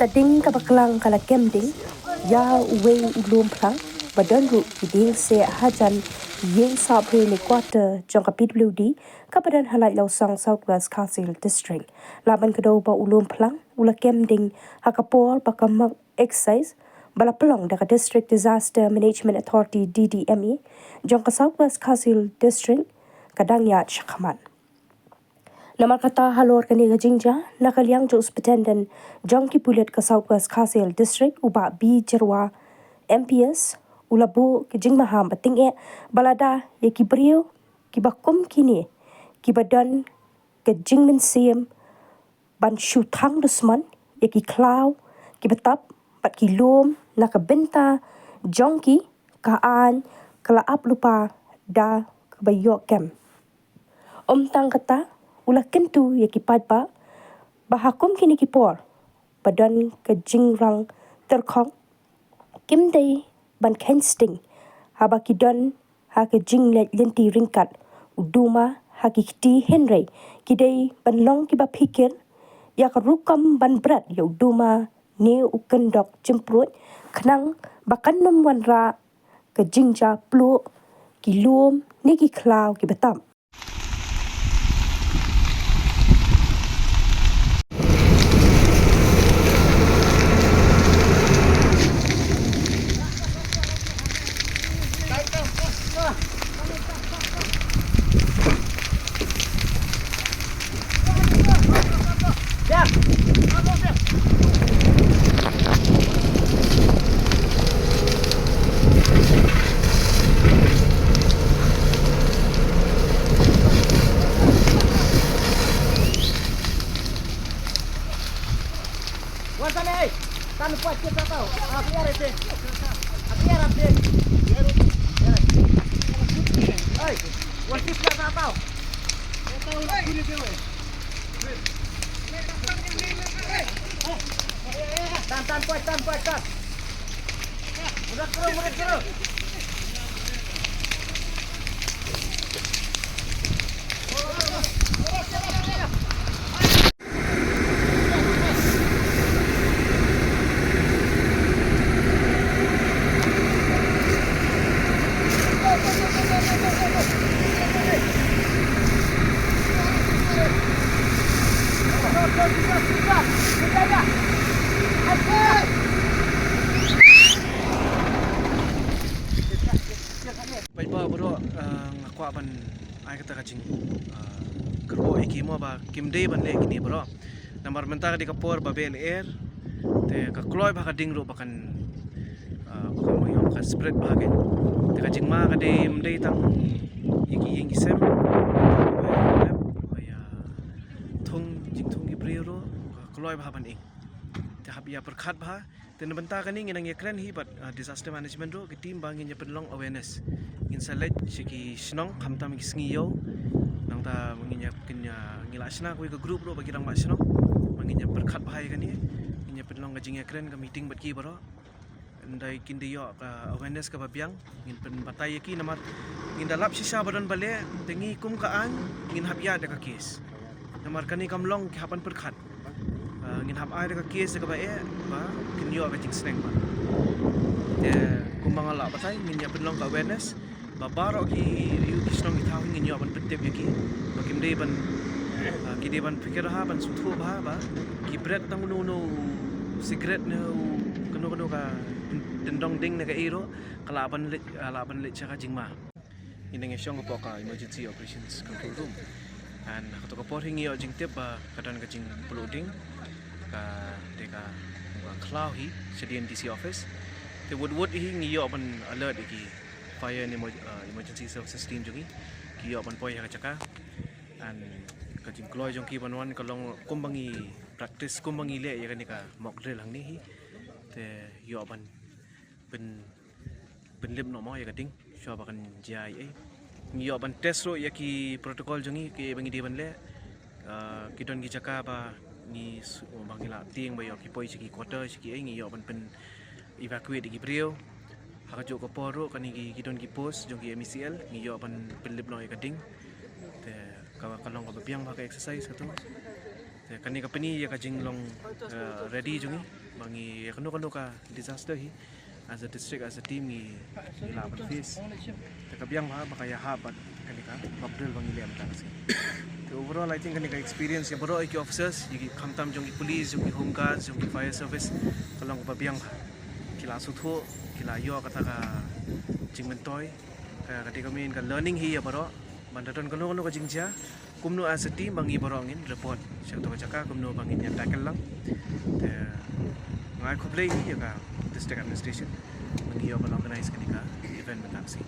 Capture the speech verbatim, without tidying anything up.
Ka ding kaba klang ka la kem ding ïa uwei u lum phlang ba don ruh ki dieng seh hajan ïing sah briew ne quarter jong ka P W D kaba don ha Laitlawsong, South West Khasi Hills District. La ban kdew ba u lum phlang u la kem ding ha ka por ba ka mok excise ba la pynlong da ka District Disaster Management Authority, D D M A, jong ka South West Khasi Hills District ka dang ïaid shakhmat. Namar kata halor kane ka jingjia, na ka liang jong u Superintendent jong ki pulit ka South West Khasi Hills District, u Bah B Jyrwa, M P S, u la buh ka jingmaham ba tyngeh ba lada ïa ki briew kiba kum kine kiba don ka jingmynsiem ban shu thang dusmon ïa ki khlaw kiba tap bad ki lum na ka bynta jong ki, ka aiñ ka la ap lypa da kaba ïoh kem. Ym tang kata, u la kyntu ïa ki paidbah ba ha kum kine ki por ba don ka jingrang tyrkhong, kim dei ban kheiñ sting haba ki don ha ka jingleit lynti ryngkat u duma ha ki kti, hynrei ki dei ban long kiba phikir ïa ka rukom ban bret ïa u duma ne u kyndok jingpruid khnang ba kan ym wanrah ka jingjia pluh ki lum ne ki khlaw kiba tap. Tan, tan, poi, tan, poi, tan. Mundur terus, mundur terus. Paidbah baroh, eh, nga kwah ban ai kata ka jing, eh, kyrwoh ïa ki mo ba kim dei ban leh kine baroh. Namar mynta ka dei ka por ba beh lyer, te ka kloi bha ka ding ruh ba kan, ah, ba kan mih, ba kan spread bha kein. Te ka jingma ka dei, ym dei tang ïa ki ïing ki sem, ba ïa rep, ba ïa thung, jingthung ki briew ruh ka kloi bha ban ing. Te hap ïa pyrkhat bha. Te na bynta kane ngi nang ïakren hi bad, ah, disaster management ruh ki team ba ngin ïa pynlong awareness. Ngin sa leit sha ki shnong khamtam ki sngi ïew. Nangta ngin ïa, ngin ïa, ngi la shna kawei ka group ruh ba ki rangbah shnong ba ngin ïa pyrkhat bha ïa kane. Ngin ïa pynlong ka jingïakren, ka meeting bad ki baroh. Ynda kin da ïoh ka awareness kaba biang, ngin pynbatai ïa ki namar ngin da lap shisha ba don ba leh, te ngi kum ka aiñ ngin hap ïa da ka case. Namar kane kam long, ki hap ban pyrkhat. Ah, ngin hap ai da ka case kaba eh ba kin ïoh ka jingsneng ba. Te kumba nga la batai, ngin ïa pynlong ka awareness ba baroh ki riew ki shnong ki thaw hi ngin ïoh ban pyntip ïa ki ba kim dei ban, ah, ki dei ban pyrkhat bha, ban sngewthuh bha ba ki bret tang uno uno u cigarette ne u kano kano ka dyndong ding ne kaei ruh ka lah ban leit, ah, lah ban leit sha ka jingma. Ngi nang ïashong hapoh ka Emergency Operations Control Room. And ha kato ka por hi ngi ïoh jingtip ba ka don ka jingpluh ding, ka dei ka, ka khlaw hi shadien D C office. Te wut wut hi ngi ïoh ban alert ïa ki fire and emer-, uh, emergency services team jong ngi. Ki ïoh ban poi ha ka jaka. And ka jingkloi jong ki ban wan ka long kumba ngi practice, kumba ngi leh ïa kane ka mock drill hangne hi. Te ïoh ban pyn pynlip noh mo ïa ka ding, shuwa ba kan jia ei ei. Ngi ïoh ban test ruh ïa ki protocol jong ngi, kiei ba ngi dei ban leh. Ah, ki don ki jaka ba ngi su-, ba ngi la tieng ba ïoh ki poi sha ki quarter sha kiei, ngi ïoh ban pyn evacuate ïa ki briew. Ha kajuh ka por ruh kane ki, ki don ki post jong ki M E C L, ngi ïoh ban pynlip noh ïa ka ding. Te ka, ka long kaba biang bha ka exercise kato. Te kane ka pyni ïa ka jinglong, eh, ready jong ngi. Ba ngi kano kano ka disaster hi, as a district, as a team, ngi ngi la ban face. Te ka biang bha ba ka ïahap bad kane ka bapdel ba ngi leh mynta ka sngi. Te overall, I think kane ka experience ïa baroh ki officers, ïa ki, khamtam jong ki police, jong ki home guards, jong ki fire service, ka long ba biang bha. Ki la sngewthuh, ki la ïoh kata ka jingmyntoi. Ka, ka dei ka main ka learning hi ïa baroh. Ban da don kano kano ka jingjia, kumno as a team ba ngi baroh ngin report sha kato ka jaka, kumno ba ngin ïa tackle lang. Te nga ai khublei ïa ka district administration ba ngi ïoh ban organize kane ka event mynta ka sngi.